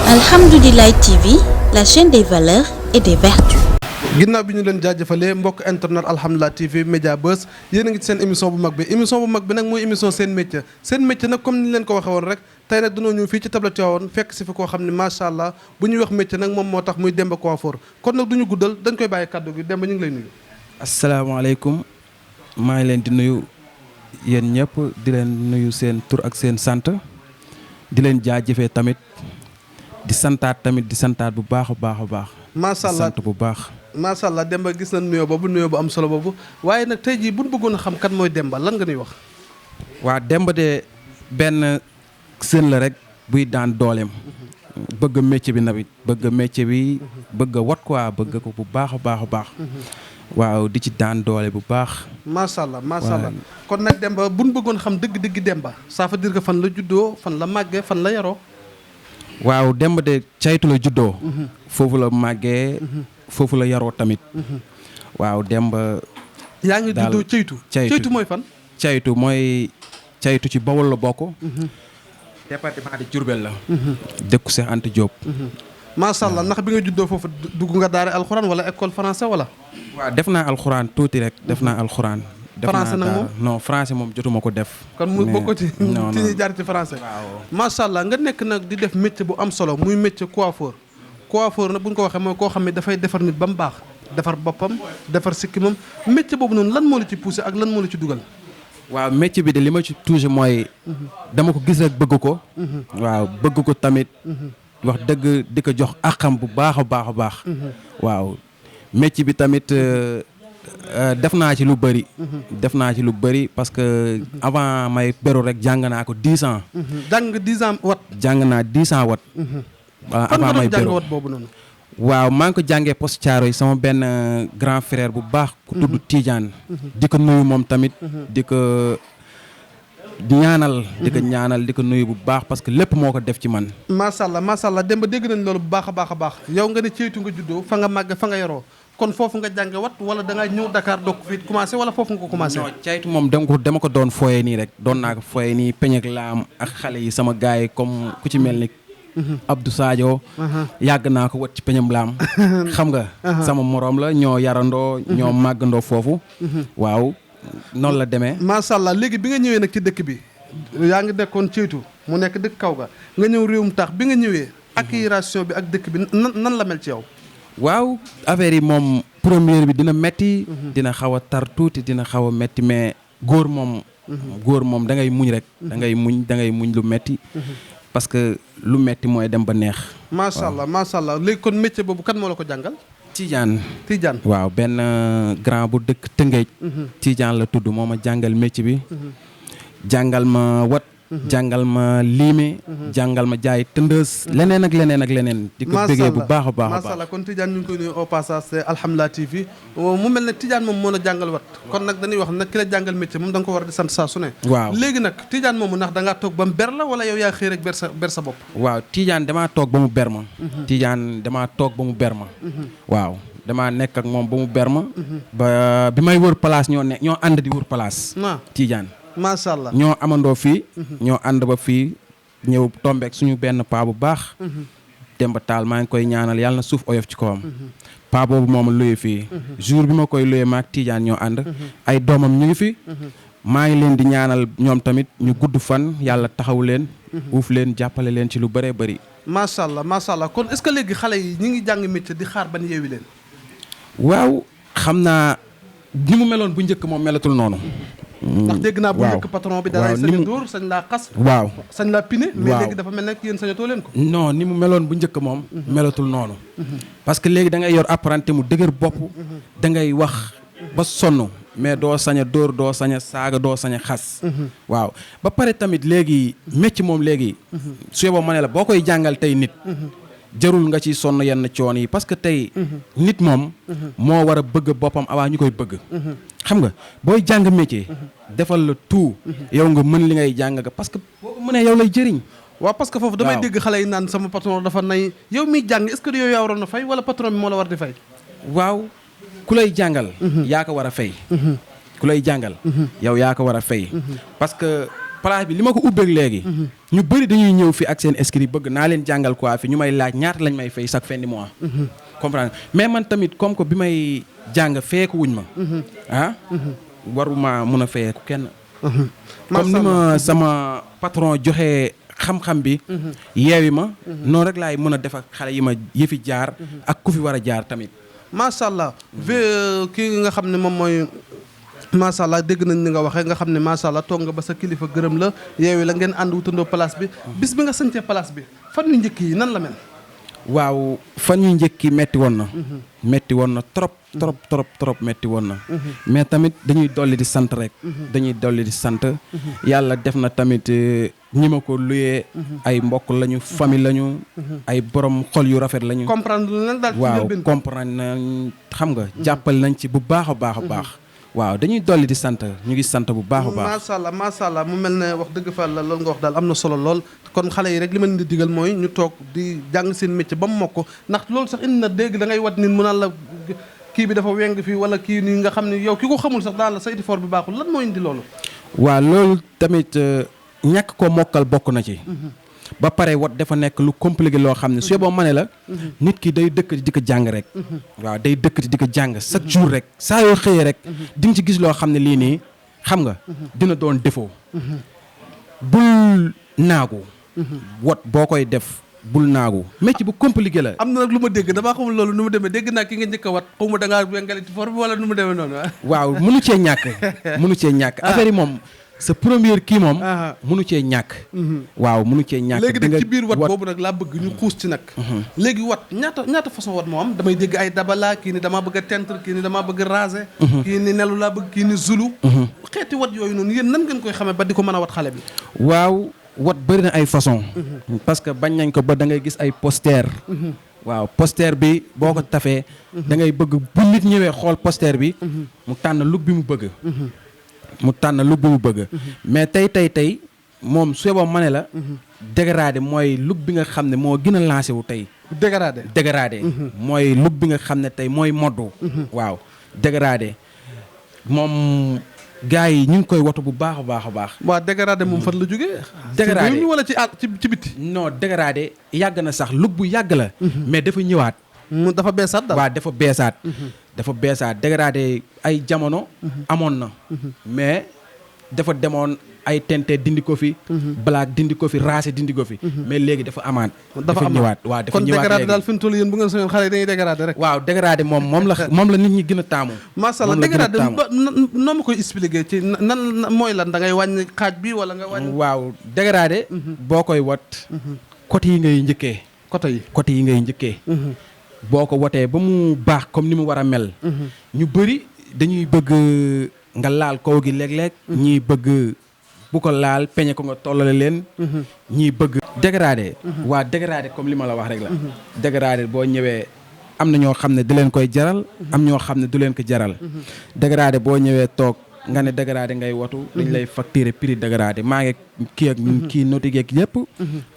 Alhamdoulilah TV, la chaîne des valeurs et des vertus. ginnaaw bi ñu leen jaajëfalee mbokk internet Alhamdoulilah TV Média Buzz yéen a ngi ci seen émission bu mag bi nag mooy émission seen métier nag comme ni leen ko waxee woon rek tey nag dañoo ñëw fii ci Tableau Tivaouane fekk si fi koo xam ne macha allah bu ñuy wax métier nag moom moo tax muy Demba Coiffeur kon nag du ñu guddal dañ koy bàyyi kàddu gi Demba ñu ngi lay nuyu. asalaamaaleykum maa ngi leen di nuyu yéen ñëpp di leen nuyu seen tur ak seen sant di leen jaajëfee tamit di santaat bu baax a baax. macha allah sant bu baax. macha allah Demba gis nañ nuyoo bu am solo boobu waaye nag tey jii bu ñu bëggoon a xam kan mooy Demba lan nga ñuy wax. waa Demba de benn sën la rek buy daan dooleem. bëgg métier bi nag bëgg wat quoi bëgg ko bu baax a baax. waaw di ci daan doole bu baax. macha allah kon nag Demba bu ñu bëggoon xam dëgg Demba ça veut dire que fan la juddoo fan la màggee fan la yaroo. waaw Demba de caytu la juddoo. foofu la màggee. foofu la yaroo tamit. waaw Demba. yaa ngi juddoo caytu mooy fan. caytu ci Bawol la bokk. département de Diourbel la. dëkku Cheikh Anta Diop. macha allah ndax bi nga juddoo foofu dugg nga daara alxuraan wala école français wala. waaw def naa alxuraan tuuti rek def naa alxuraan. français nag moom non français moom jotuma ko def. kon mu bokk ci ñuy jaar ci français. waaw macha allah nga nekk nag di def métier bu am solo muy métier coiffeur nag bu ñu ko waxee mooy koo xam ne dafay defar nit ba mu baax defar boppam defar sikkimam métier boobu noonu lan moo la ci poussé ak lan moo la ci dugal. waaw métier bi de li ma ci touché mooy. dama ko gis rek bëgg ko. waaw bëgg ko tamit. wax dëgg di ko jox àqam bu baax a baax. waaw métier bi tamit def naa ci lu bëri. parce que avant may beru rek jàng naa ko 10 ans. jàng 10 ans wat. jàng naa 10 ans wat. voilà avant may beru wat boobu noonu. waaw maa ngi ko jàngee poste Thiaroye sama benn grand frère bu baax. ku tudd Tidiane. di ko nuyu moom tamit. di ko ñaanal di ko nuyu bu baax parce que lépp moo ko def ci man. macha allah Demba dégg nañ loolu bu baax a baax yow nga ne ceytu nga juddoo fa nga màgg fa nga yaroo kon foofu nga jànge wat wala da ngaa ñëw Dakar doog fi commencé wala foofu nga ko commencé. non ceytu moom dama ko doon foyee nii rek doon naa ko foyee nii peñ ak laam ak xale yi sama gars yi comme ku ci mel ni. Abdou Sadio. yàgg naa ko wat ci peñam laam. xam nga. sama morom la ñoo yarandoo. ñoo màggandoo foofu. waaw noonu la demee. macha allah léegi bi nga ñëwee nag ci dëkk bi yaa ngi nekkoon ceytu mu nekk dëkk kaw ga nga ñëw réewum taax bi nga ñëwee. acculturation bi ak dëkk bi nan la mel ci yow. waaw affaire yi moom première bi dina metti dina xaw a tar tuuti dina xaw a metti mais góor moom da ngay muñ rek. da ngay muñ lu metti parce que lu metti mooy dem ba neex. macha allah léegi kon métier boobu kan moo la ko jàngal. Tidiane. waaw benn grand bu dëkk Tëngéej. Tidiane la tudd moo ma jàngal métier bi. jàngal ma wat. jàngal ma liime. jàngal ma jaay tëndës. leneen ak leneen. di ko bëggee bu baax a baax. macha allah kon Tidiane ñu ngi koy nuyu au passage c'est Alhamdoulilah TV mu mel ne Tidiane moom moo la jàngal wat kon nag dañuy wax nag ki la jàngal métier moom da nga ko war a di sant saa su ne. waaw léegi nag Tidiane moomu ndax da ngaa toog ba mu ber la wala yow yaa xëy rek ber sa bopp. waaw Tidiane damaa toog ba mu ber ma. Tidiane damaa toog ba mu ber ma. waaw damaa nekk ak moom ba mu ber ma. ba bi may wër place ñoo ànd di wër place. Tidiane. macha allah ñoo amandoo fii. ñoo ànd ba fii ñëw tombeek suñu benn paa bu baax. Demba Taal maa ngi koy ñaanal yàlla na suuf oyof ci kawam. paa boobu moom luye fii. jour bi ma koy luye maak Tidiane ñoo ànd. ay doomam ñu ngi fi. maa ngi leen di ñaanal ñoom tamit ñu gudd fan yàlla taxaw leen. uuf leen jàppale leen ci lu bëree bëri. macha allah kon est-ce que léegi xale yi ñi ngi jàng métier di xaar ban yeewi leen. waaw xam naa ni mu meloon bu njëkk moom melatul noonu. ndax dégg naa bu njëkk patron bi dara sañ dóor sañ laa xas. waaw sañ laa pine. mais léegi dafa mel ne yéen sañatoo leen ko. non ni mu meloon bu njëkk moom. melatul noonu. parce que léegi da ngay yor apprenti mu dëgër bopp. da ngay wax ba sonn mais doo sañ a dóor doo sañ a saaga doo sañ a xas. waaw ba pare tamit léegi métier moom léegi. su yeboo ma ne la boo koy jàngal tey nit. jarul nga ci sonn yenn coon yi parce que tey nit moom moo war a bëgg boppam avant ñu koy bëgg. xam nga booy jàng métier. defal la tout. yow nga mën li ngay jàng nga parce que boo ko mënee yow lay jëriñ. waaw parce que foofu damay dégg xale yi naan sama patron dafa nay yow miy jàng est-ce que yow yaa waroon a fay wala patron bi moo la war di fay. waaw ku lay jàngal. yaa ko war a fay. ku lay jàngal. yow yaa ko war a fay. parce que place bi li ma ko ubbeeg léegi. ñu bëri dañuy ñëw fi ak seen inscrit bëgg naa leen jàngal quoi fi ñu may laaj ñaata lañ may fay chaque fin du mois. comprendre mais man tamit comme que bi may jàng feeku wuñ ma. waruma mun a feeku kenn. comme ni ma sama patron joxe xam-xam bi. yeewi ma. noonu rek laay mën a def ak xale yi ma yëfi jaar. ak ku fi war a jaar tamit. macha allah kii nga xam ne moom mooy. macha allah dégg nañ ni nga waxee nga xam ne macha allah toog nga ba sa kilifa gërëm la yeewi la ngeen ànd wutandoo place bi bis bi nga sañcee place bi fan yu njëkk yi nan la mel. waaw fan yu njëkk yi metti woon na. metti woon na trop metti woon na. mais tamit dañuy dolli di sant rek. dañuy dolli di sant. yàlla def na tamit ñi ma ko luyee. ay mbokk lañu famille lañu. ay borom xol yu rafet lañu. comprendre nañ daal ci waaw comprendre nañ xam nga jàppal nañ ci bu baax a baax a baax. waaw dañuy dolli di sant ñu ngi sant bu baax a baax. macha allah mu mel ne wax dëgg fa la loolu nga wax daal am na solo lool kon xale yi rek li ma leen di digal mooy ñu toog di jàng seen métier ba mu mokk ndax loolu sax indi na dégg da ngay wat nit mu naan la kii bi dafa weng fii wala kii nii nga xam ne yow ki ko xamul sax daal la sa effort bi baaxul lan moo indi loolu. waaw loolu tamit ñàkk ko mokkal bokk na ci. ba pare wat dafa nekk lu compliqué loo xam ne su boo ma ne la nit ki day dëkk di ko jàng rek. waaw day dëkk di ko jàng chaque jour rek saa yoo xëyee rek di nga ci gis loo xam ne lii nii xam nga dina doon défaut. bul naagu. wat boo koy def bul naagu métier bu compliqué la. am na nag lu ma dégg damaa xamul loolu nu mu demee dégg naa ki nga njëkk a wat xaw ma da ngaa wengale ci forme wala nu mu demee noonu. waaw mënu cee ñàkk affaire yi moom. sa première kii moom. mënu cee ñàkk. waaw mënu cee ñàkk. léegi nag ci biir wat boobu nag laa bëgg ñu xuus ci nag. léegi wat ñaata façon wat moo am damay dégg ay dabala kii ni damaa bëgg a tentre kii ni damaa bëgg a raser. kii ni nelu laa bëgg kii ni zulu. xeeti wat yooyu noonu yéen nan ngeen koy xamee ba di ko mën a wat xale bi. waaw wat bëri na ay façon. parce que bañ nañ ko ba da ngay gis ay poster. waaw poster bi boo ko tafee. da ngay bëgg bu nit ñëwee xool poster bi. mu tànn look bi mu bëgg. mais tey moom su boo ma ne la. dégradé mooy look bi nga xam ne moo gën a lancé wu tey. dégradé. mooy look bi nga xam ne tey mooy moddu. waaw dégradé moom gars yi ñu ngi koy watu bu baax a baax. waaw dégradé moom fan la jógee. dégradé wala ci bitti. non dégradé yàgg na sax look bu yàgg la. mais dafa ñëwaat. dafa beesaat daal waaw dafa beesaat. dégradé ay jamono. amoon na. mais dafa demoon ay tente dindi ko fi. black dindi ko fi raase dindi ko fi. mais léegi dafa amaat. dafa ñëwaat waaw dafa ñëwaat léegi kon dégradé daal fi mu toll yéen bu ngeen soñoon xale yi dañuy dégradé rek. waaw dégradé moom la nit ñi gën a taamu. macha allah dégradé noo ma koy expliquer ci nan mooy lan da ngay wàññi xaaj bi wala nga wàññi. waaw dégradé. boo koy wat. côté yi ngay njëkkee. côté yi ngay njëkkee. boo ko watee ba mu baax comme ni mu war a mel. ñu bëri dañuy bëgg nga laal kaw gi léeg-léeg. ñii bëgg bu ko laal peñe ko nga tollale leen. ñii bëgg dégradé. waa dégradé comme li ma la wax rek la. dégradé boo ñëwee am na ñoo xam ne du leen koy jaral. am ñoo xam ne du leen ko jaral. dégradé boo ñëwee toog nga ne dégradé ngay watu. dañ lay facturer prix dégradé maa ngi kii ak kii noti geeg yëpp.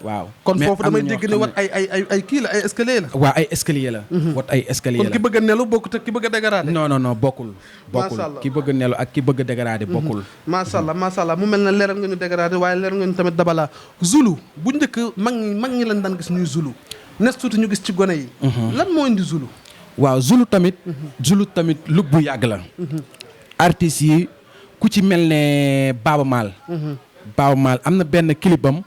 waaw kon foofu damay dégg ne wat ay kii la ay escalier la. waaw ay escalier la. wat ay escalier la kon ki bëgg a nelu bokkut ak ki bëgg a dégradé. non bokkul. ki bëgg a nelu ak ki bëgg a dégradé bokkul. macha allah mu mel ne leeral nga ñu dégradé waaye leeral nga ñu tamit dabala zulu bu njëkk mag ñi lañ daan gis ñuy zulu nes tuuti ñu gis ci gone yi. lan moo indi zulu. waaw zulu tamit look bu yàgg la. artistes yi ku ci mel ne Baaba Maal. Baaba Maal am na benn clipam.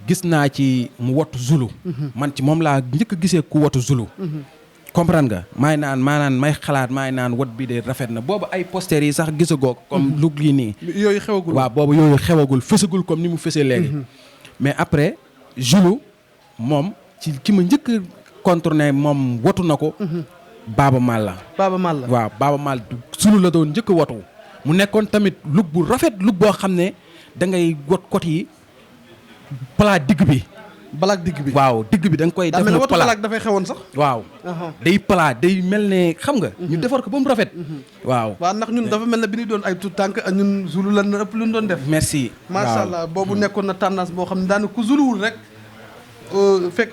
gis naa ci mu watu zulu. man ci moom laa njëkk a gisee ku watu zulu. comprendre nga may xalaat maay naan wat bi de rafet na boobu ay posters yi sax gisagoo comme lu lii nii. yooyu xewagul waaw boobu yooyu xewagul fësagul comme ni mu fësee léegi. mais après zulu moom ci ki ma njëkk a contourné moom watu na ko. Baaba Maal la. waaw Baaba Maal zulu la doon njëkk a watu. mu nekkoon tamit look bu rafet look boo xam ne da ngay wat côté yi plat digg bi. balaak digg bi waaw digg bi da nga koy. def mu plat balaak dafay xewoon sax. waaw day plat day mel ne xam nga. ñu defar ko ba mu rafet. waaw ndax ñun dafa mel ne bi ñuy doon ay tout tànk ñun zulu lan ëpp lu ñu doon def. merci macha allah boobu nekkoon na tendance boo xam ne daanaka ku zuluwul rek. fekk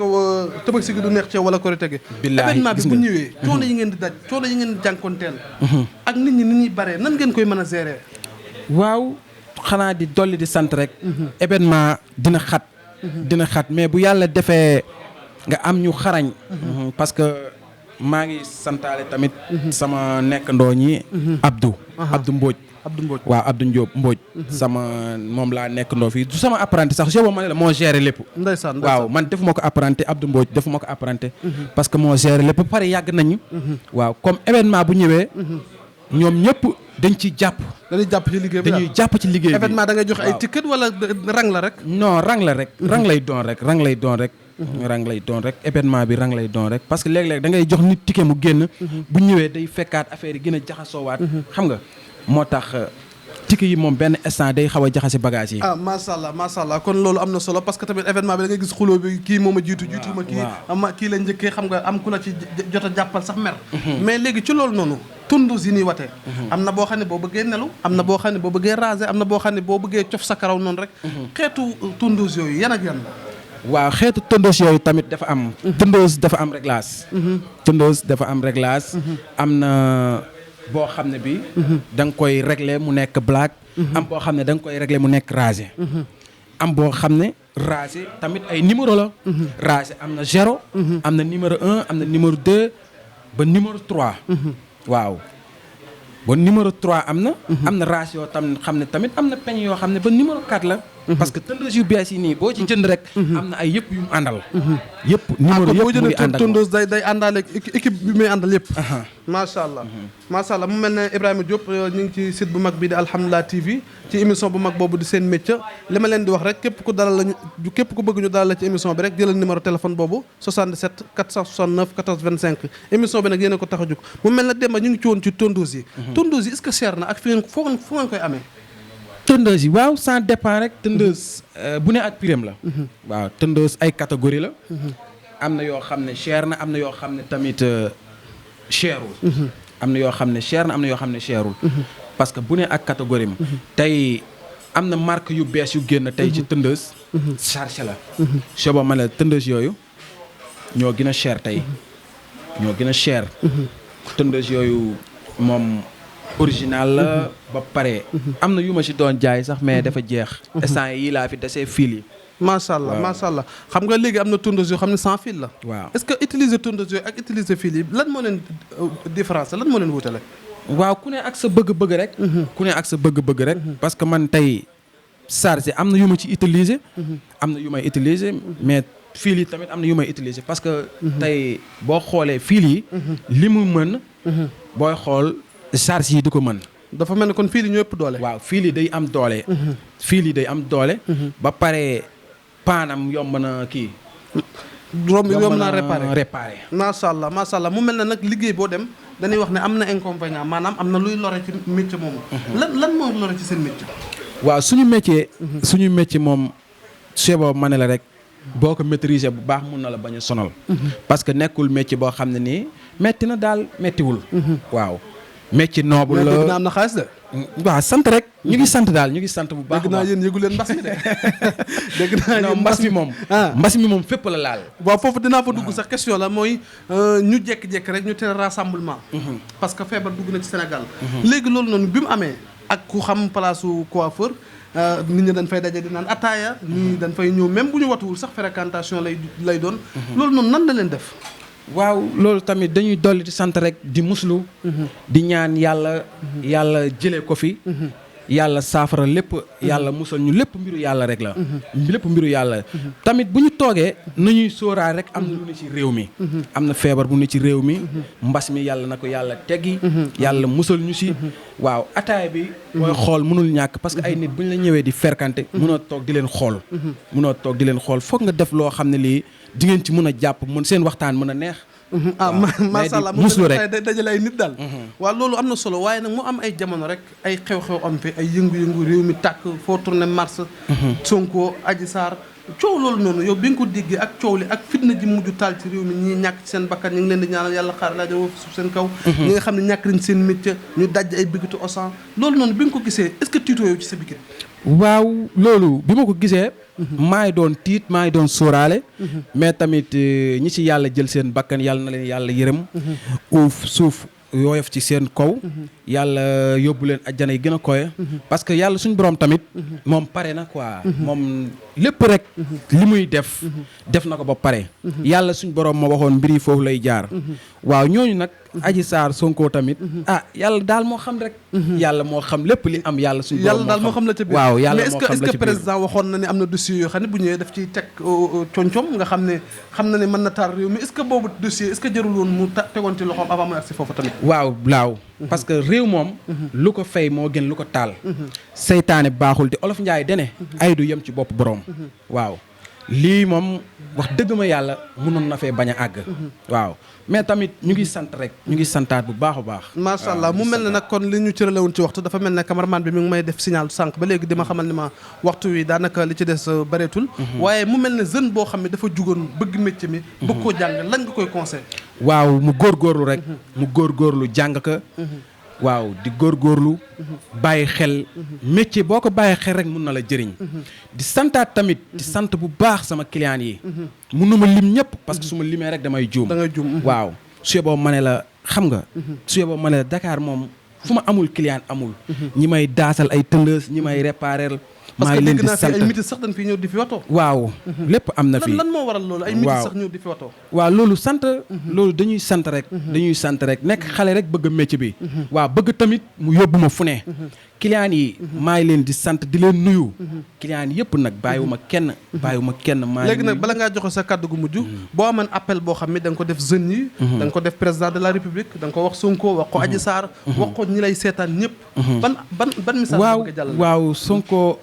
Tabaski gi du neex ci wala Korite gi. billaahi événement bi bu ñëwee. coono yi ngeen di daj coono yi ngeen di jànkoonteel. ak nit ñi ni ñuy baree nan ngeen koy mën a gérer. waaw xanaa di dolli di sant rek. événement dina xat. dina xat mais bu yàlla defee nga am ñu xarañ. parce que maa ngi santaale tamit. sama nekkandoo ñi. Abdou Mbodj. waaw Abdou Mbodj. sama moom laa nekkandoo fii du sama apprenti sax je ma ne la moo géré lépp. ndeysaan waaw man defuma ko apprenti Abdou Mbodj defuma ko apprenti. parce que moo géré lépp ba pare yàgg nañu. waaw comme événement bu ñëwee. ñoom ñëpp dañ ci jàpp. dañuy jàpp ci liggéey bi dañuy jàpp ci liggéey bi. événement da ngay joxe ay ticket wala rang la rek. non rang la rek. rang lay doon rek. rang lay doon rek événement bi rang lay doon rek parce que léeg-léeg da ngay jox nit ticket mu génn. bu ñëwee day fekkaat affaire yi gën a jaxasoowaat. xam nga moo tax ticket yi moom benn instant day xaw a jaxase bagage yi. macha allah kon loolu am na solo parce que tamit événement bi da ngay gis xuloo bi kii moom a jiitu ma kii la njëkkee xam nga am ku la ci jot a jàppal sax mer. mais léegi ci loolu noonu. tundus yi ñuy watee am na boo xam ne boo bëggee nelu am na boo xam ne boo bëggee raser am na boo xam ne boo bëggee cof sa karaw noonu rek. xeetu tundus yooyu yan ak yan la. waaw xeetu tundus yooyu tamit dafa am. tundus dafa am réglage. tundus dafa am réglage. am na boo xam ne bi da nga koy régler mu nekk black. am boo xam ne da nga koy régler mu nekk raser. am boo xam ne raser tamit ay numéro la. raser am na 0. am na numéro 1 am na numéro 2 ba numéro 3. waaw ba numéro 3 am na. am na race yoo tam xam ne tamit am na peñ yoo xam ne ba numéro 4 la. parce que tondeuse yu bees yi nii boo ci jënd rek. am na ay yëpp yu mu àndal. yëpp numéro yëpp mu ngi àndal tondeuse day àndaale équipe bi muy àndal yëpp. macha allah mu mel ne Ibrahima Diop ñu ngi ci site bu mag bi di Alhamdoulilah TV ci émission bu mag boobu di seen métier li ma leen di wax rek képp ku bëgg ñu dalal la ci émission bi rek jëlal numéro téléphone boobu 77 469 14 25 émission bi nag yéen a ko tax a jóg mu mel ne Demba ñu ngi ci woon ci tondeuse yi. tondeuse yi est-ce que cher na ak fi ngeen koy amee. tondeuse yi waaw ça dépend rek tondeuse bu ne ak prix la. waaw tondeuse ay catégorie la. am na yoo xam ne cher na am na yoo xam ne tamit cherul. am na yoo xam ne cher na am na yoo xam ne cherul. parce que bu ne ak catégorie ma. tey am na marque yu bees yu génn tey ci tondeuse. chargé la. soba ma la tondeuse yooyu ñoo gën a cher tey. ñoo gën a cher. tondeuse yooyu moom. original la ba pare. am na yu ma ci doon jaay sax mais dafa jeex. instant yii laa fi desee fil yi. macha allah xam nga léegi am na tondeuse yoo xam ne sans fil la. waaw est-ce que utiliser tondeuse yooyu ak utiliser fil yi lan moo leen différence lan moo leen wutale. waaw ku ne ak sa bëgg-bëgg rek. ku ne ak sa bëgg-bëgg rek. parce que man tey chargé am na yu ma ci utiliser. am na yu may utiliser mais fil yi tamit am na yu may utiliser parce que. tey boo xoolee fil yi. li mu mën. booy xool. charge yi du ko mën. dafa mel ni kon fii li ñoo ëpp doole. waaw fii li day am doole. fii li day am doole. ba pare paanam yomb na kii. yomb naa réparé. macha allah mu mel ne nag liggéey boo dem dañuy wax ne am na inconvénient maanaam am na luy lore ci métier moomu. lan moo lore ci seen métier. waaw suñu métier moom suba ma ne la rek boo ko maîtriser bu baax mun na la bañ a sonal. parce que nekkul métier boo xam ne nii metti na daal mettiwul. waaw. métier noble la dégg naa am na xaalis de. waaw sant rek ñu ngi sant daal ñu ngi sant bu baax. dégg naa yéen yëgu leen mbas mi de. dégg naa non mbas mi moom. mbas mi moom fépp la laal. waaw foofu dinaa fa dugg sax question la mooy ñu jékki-jékki rek ñu tere rassemblement. parce que feebar dugg na ci Sénégal. léegi loolu noonu bi mu amee ak ku xam place su coiffeur nit ñi dañ fay daje di naan ataaya. nit ñi dañ fay ñëw même bu ñu watuwul sax fréquentation lay doon. loolu noonu nan la leen def. waaw loolu tamit dañuy dolli di sant rek di muslu. di ñaan yàlla jëlee ko fi. yàlla saafara lépp yàlla musal ñu lépp mbiru yàlla rek la. lépp mbiru yàlla. tamit bu ñu toogee nañuy sóoraal rek am na lu ne ci réew mi. am na feebar bu ne ci réew mi. mbas mi yàlla na ko yàlla teggi. yàlla musal ñu si. waaw ataay bi. mooy xool mënul ñàkk parce que ay nit bu ñu la ñëwee di ferkante. mënoo toog di leen xool. mënoo toog di leen xool foog nga def loo xam ne lii di ngeen ci mën a jàpp mën seen waxtaan mën a neex. macha allah muslu rek dajale ay nit daal. waaw loolu am na solo waaye nag mu am ay jamono rek ay xew-xew am fi ay yëngu-yëngu réew mi tàkk foo tourné mars. Sonko Adji Sarr coow loolu noonu yow bi nga ko déggee ak coow li ak fitna ji mujj taal ci réew mi ñi ñàkk ci seen bakkan ñu ngi leen di ñaanal yàlla xaar laa jaww suuf seen kaw. ñi nga xam ne ñàkk nañ seen métier ñu daj ay bigitu osan loolu noonu bi nga ko gisee est-ce que tiitoo yow ci sa bigit. waaw loolu bi ma ko gisee. maa ngi doon tiit maa ngi doon sóoraale. mais tamit ñi ci yàlla jël seen bakkan yàlla na leen yàlla yërëm. uuf suuf yooyof ci seen kaw yàlla yóbbu leen ajjana yi gën a koye parce que yàlla suñu borom tamit moom pare na quoi moom lépp rek li muy def na ko ba pare yàlla suñu borom ma waxoon mbir yi foofu lay jaar waaw ñooñu nag Adji Sarr Sonko tamit yàlla daal moo xam rek yàlla moo xam lépp li am yàlla suñu borom daal moo xam la ca biir waaw yàlla mais moo xam la ca biir est-ce que président waxoon na ne am na dossier yoo xam ne bu ñëwee daf ciy teg concom nga xam na ne mën na taar réew mi est-ce que boobu dossier est-ce que jarul woon mu tegoon ci loxoom avant muy agsi foofu tamit waaw parce que réew moom lu ko fay moo gën lu ko taal seytaane baaxul te olof Njaay dene ay du yem ci bopp borom waaw lii moom wax dëgg ma yàlla mënoon na fee bañ a àgg waaw mais tamit ñu ngi sant rek ñu ngi santaat bu baax a baax macha allah mu mel ne nag kon li ñu cërale woon ci waxtu dafa mel ne cameraman bi mi ngi may def signal sànq ba léegi di ma xamal ni ma waxtu wi daanaka li ci des bareetul waaye mu mel ne jeune boo xam ne dafa jugoon bëgg métier mi bëgg koo jàng lan nga koy conseil waaw mu góorgóorlu rek mu góorgóorlu jàng ka waaw di góorgóorlu bàyyi xel métier boo ko bàyyi xel rek mun na la jëriñ di santaat tamit di sant bu baax sama client yi mënuma lim ñëpp parce que su ma limee rek damay juum waaw su boo ma ne la xam nga su boo ma ne la Dakar moom fu ma amul client amul ñi may daasal ay tëllës ñi may réparer maa ngi leen di sant ay mitis sax dañ fi ñëw di fi watoo waaw lépp am na fi lan moo waral loolu ay mitis sax ñëw di fi watoo waaw loolu sant loolu dañuy sant rek nekk xale rek bëgg métier bi waaw bëgg tamit mu yóbbu ma fu ne client yi maa ngi leen di sant di leen nuyu client yëpp nag bàyyiwuma kenn maa léegi nag bala ngaa joxe sa kàddu gu mujj boo amoon appel boo xam ne da nga ko def jeunes yi da nga ko def président de la république da nga ko wax Sonko wax ko Adji Sarr wax ko ñi lay seetaan ñëpp ban message nga jàllale waaw Sonko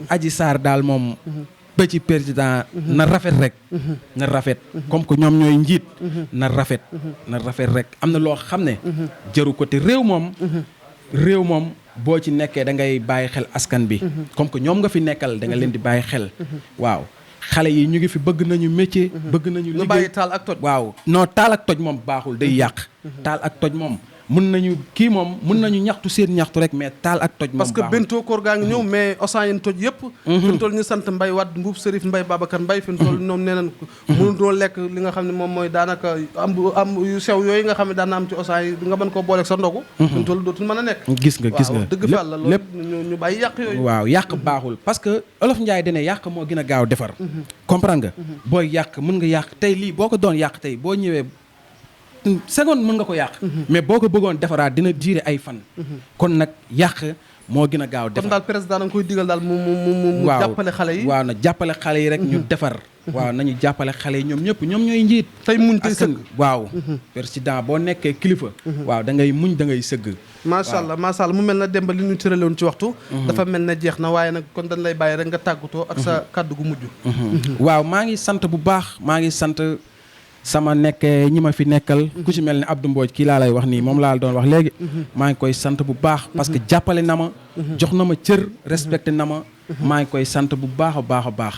Adji Sarr daal moom ba ci président na rafet rek na rafet comme que ñoom ñooy njiit na rafet rek am na loo xam ne jëru ko te réew moom boo ci nekkee da ngay bàyyi xel askan bi comme que ñoom nga fi nekkal da nga leen di bàyyi xel waaw xale yi ñu ngi fi bëgg nañu métier bëgg nañu liggéey bàyyi taal ak toj waaw non taal ak toj moom baaxul day yàq taal ak toj moom mën nañu ñaxtu seen ñaxtu rek mais taal ak toj moom parce que bentoo koor gaa ngi ñëw mais osan yeen toj yëpp fi mu toll ñu sant Mbaye Wade Mbuub Serif Mbaye Babacar Mbaye fi mu toll ñoom nee nañ mënutoo lekk li nga xam ne moom mooy daanaka am yu sew yooyu nga xam ne daan na am ci osan yi nga mën koo booleeg sa ndogu fi mu toll dootul mën a nekk gis nga dëgg fa la loolu ñu bàyyi yàq yooyu waaw yàq baaxul parce que olof Njaay dane yàq moo gën a gaaw defar comprendre nga booy yàq mën nga yàq tey lii boo ko doon yàq tey boo ñëwee seconde mën nga ko yàq mais boo ko bëggoon defaraat dina diire ay fan kon nag yàq moo gën a gaaw defar kon daal président da nga koy digal daal mu jàppale xale yi waaw na jàppale xale yi rek ñu defar waaw nañu jàppale xale yi ñoom ñooy njiit tey muñ tey sëgg waaw président boo nekkee kilifa waaw da ngay muñ da ngay sëgg macha allah mu mel na Demba li ñu cëralewoon ci waxtu dafa mel na jeex na waaye nag kon dañ lay bàyyi rek nga tàggatoo ak sa kàddu gu mujj waaw maa ngi sant bu baax maa ngi sant sama nekkee ñi ma fi nekkal ku ci mel ni Abdou Mbodj kii laa lay wax nii moom laa doon wax léegi maa ngi koy sant bu baax parce que jàppale na ma jox na ma cër respecté na ma maa ngi koy sant bu baax a baax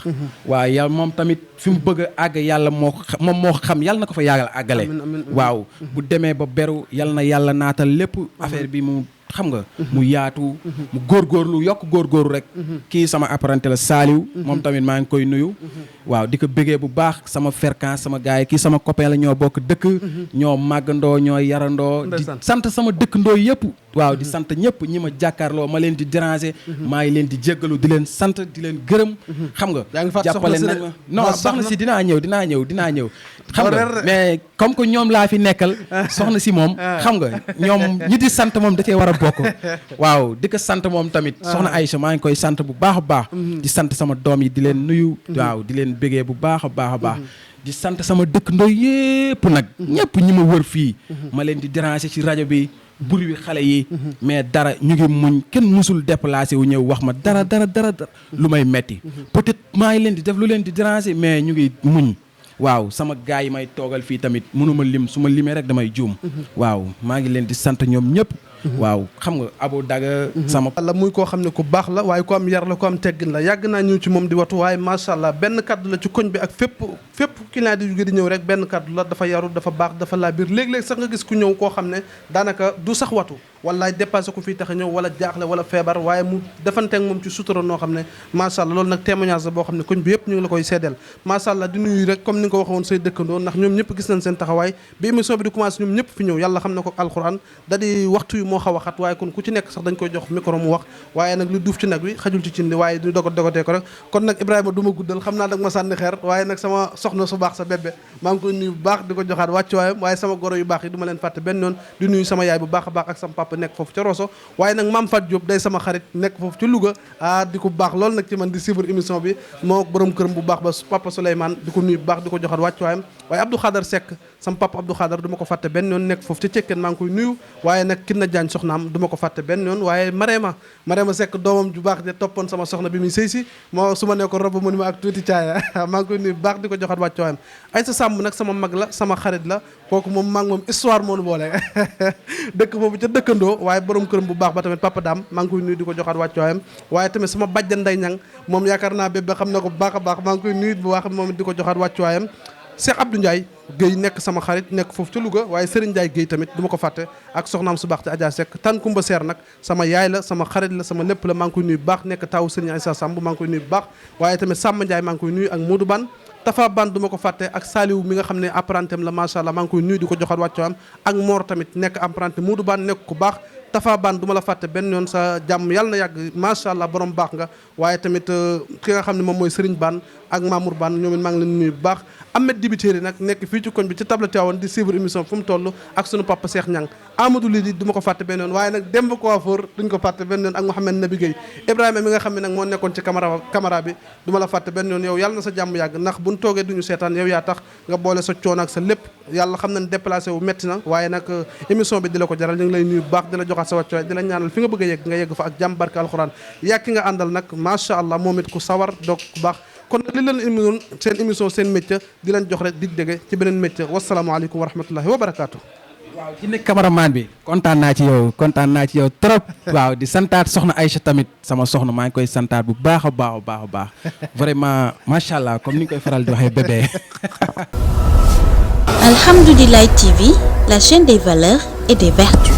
waaw yàlla moom tamit fi mu bëgg a àgg yàlla moo xam yàlla na ko fa yàggal àggale waaw bu demee ba beru yàlla na yàlla naatal lépp affaire bi mu xam nga mu yaatu mu góorgóorlu yokk góorgóorlu rek kii sama apprenti la Saliou moom tamit maa ngi koy nuyu waaw di ko bëggee bu baax sama fréquence sama gars yi kii sama copain la ñoo bokk dëkk ñoo màggandoo ñoo yarandoo di sant sama dëkkandoo yëpp waaw di sant ñëpp ñi ma jàkkaarloo ma leen di déranger maa ngi leen di jéggalu di leen sant di leen gërëm xam nga jàppale nañ ma non soxna si dinaa ñëw xam nga mais comme que ñoom laa fi nekkal soxna si moom xam nga ñoom ñi di sant moom da cee war a bokk waaw di ko sant moom tamit soxna Aïcha maa ngi koy sant bu baax a baax di sant sama doom yi di leen nuyu waaw di leen bégee bu baax a baax di sant sama dëkkandoo yépp nag ñëpp ñi ma wër fii ma leen di déranger ci rajo bi bur wi xale yi mais dara ñu ngi muñ kenn musul déplacé wu ñëw wax ma dara lu may metti peut-être maa ngi leen di def lu leen di déranger mais ñu ngi muñ waaw sama gars yi may toogal fii tamit mënuma lim su ma limee rek damay juum waaw maa ngi leen di sant ñoom ñëpp waaw xam nga Abou Daga sama la muy koo xam ne ku baax la waaye ku am yar la ku am teggin la yàgg naa ñëw ci moom di watu waaye macha allah benn kaddu la ci koñ bi ak fépp client di jóge di ñëw rek benn kaddu la dafa yaru dafa baax dafa laa biir léeg-léeg sax nga gis ku ñëw koo xam ne daanaka du sax watu wallaay dépassé ko fii tax a ñëw wala jaaxle wala feebar waaye mu defanteeg moom ci sutura noo xam ne macha allah loolu nag témoignage la boo xam ne koñ bi yëpp ñu ngi la koy seedeel macha allah di nuyu rek comme ni nga ko waxee woon say dëkkandoo ndax ñoom ñëpp gis nañ seen taxawaay bi émission bi di commencé ñoom ñëpp fi ñëw yàlla xam na ko alxuraan da di waxtu yu moo xaw a xat waaye kon ku ci nekk sax dañ koy jox micro mu wax waaye nag lu duuf ci nag wi xajul ci cin li waaye du dogatee ko rek kon nag Ibrahima du ma guddal xam naa dag ma sànni xeer waaye nag sama soxna su baax sa bébé maa ngi koy nuyu bu baax di ko joxaat wàccuwaayam waaye sama goro yu baax yi du ma leen fàtte benn yoon di nuyu sama yaay bu baax a baax ak sama papa nekk foofu ca Rosso waaye nag Mame Fat Diop day sama xarit nekk foofu ci Louga di ko baax loolu nag ci man di suivre émission bi moo borom këram bu baax ba papa Souleymane di ko nuyu bu baax di ko joxaat wàccuwaayam waaye Abdou Khadar Seck sama papa Abdou Khadar du ma ko fàtte benn yoon nekk foofu ca Cekkeen maa ngi koy nuyu waaye nag Kinna Diagne soxnaam du ma ko fàtte benn yoon waaye Marema Seck doomam ju baax de toppoon sama soxna bi muy sëy si moo su ma ne ko rob mu ni ma ak tuuti caaya maa ngi koy nuyu bu baax di ko joxaat wàccuwaayam ay sa sàmm nag sama mag la sama xarit la kooku moom maa ngi moom histoire moo nu boole dëkk boobu ca dëkkandoo waaye borom këram bu baax ba tamit papa daam maa ngi koy nuyu di ko joxaat wàccuwaayam waaye tamit sama bàjjan nday ñang moom yaakaar naa bébé xam na ko bu baax a baax maa ngi koy nuyu bu baax moom di ko joxaat wàccuwaayam Cheikh Abdou Ndiaye Guèye nekk sama xarit nekk foofu ca Louga waaye Serigne Ndiaye Guèye tamit du ma ko fàtte ak soxnaam su baax te Adja Seck tan Kumba Seer nag sama yaay la sama xarit la sama lépp la maa ngi koy nuyu bu baax nekk taw Serigne Aïssa Samb maa ngi koy nuyu bu baax waaye tamit Samba Ndiaye maa ngi koy nuyu ak Modou Ban Tafa Ban du ma ko fàtte ak Saliou mi nga xam ne apprenti am la macha allah maa ngi koy nuyu di ko joxaat wàccuwaayam ak Mor tamit nekk apprenti Modou Ban nekk ku baax Tafa Ban du ma la fàtte benn yoon sa jàmm yàlla na yàgg macha allah borom baax nga waaye tamit ki nga xam ne moom mooy Serigne Ban ak Mamour Ban ñoom it maa ngi leen nuyu bu baax Ahmed Dibiteri nag nekk fii ci koñ bi ci table Tivaouane di suivre émission fu mu toll ak sunu papa Cheikh Niang Amadou Lidi du ma ko fàtte benn yoon waaye nag Demba Coiffeur duñ ko fàtte benn yoon ak Mouhamed Nabi Gueye Ibrahima mi nga xam ne nag moo nekkoon ci caméra bi du ma la fàtte benn yoon yow yàlla na sa jàmm yàgg ndax buñ toogee duñu seetaan yow yaa tax nga boole sa coono ak sa lépp yàlla xam nañ déplacé wu metti na waaye nag émission bi di la ko jaral ñu ngi lay nuyu bu baax di la joxaat sa wàccuwaay di la ñaanal fi nga bëgg a yegg nga yegg fa ak jàmm barke alxuraan yàkki nga àndal nag macha allah moom it ku sawar doog ku baax kon nag li leen émission seen émission seen métier di leen jox rek dig dégge ci beneen métier wasalaamaaleykum wa rahmatullahi wa barakaatu. waaw ci nekk cameraman bi kontaan naa ci yow trop waaw di santaat soxna Aïcha tamit sama soxna maa ngi koy santaat bu baax a baax vraiment macha allah comme ni nga koy faral di waxee bébé. Alhamdoulilah TV, la chaîne des valeurs et des vertus.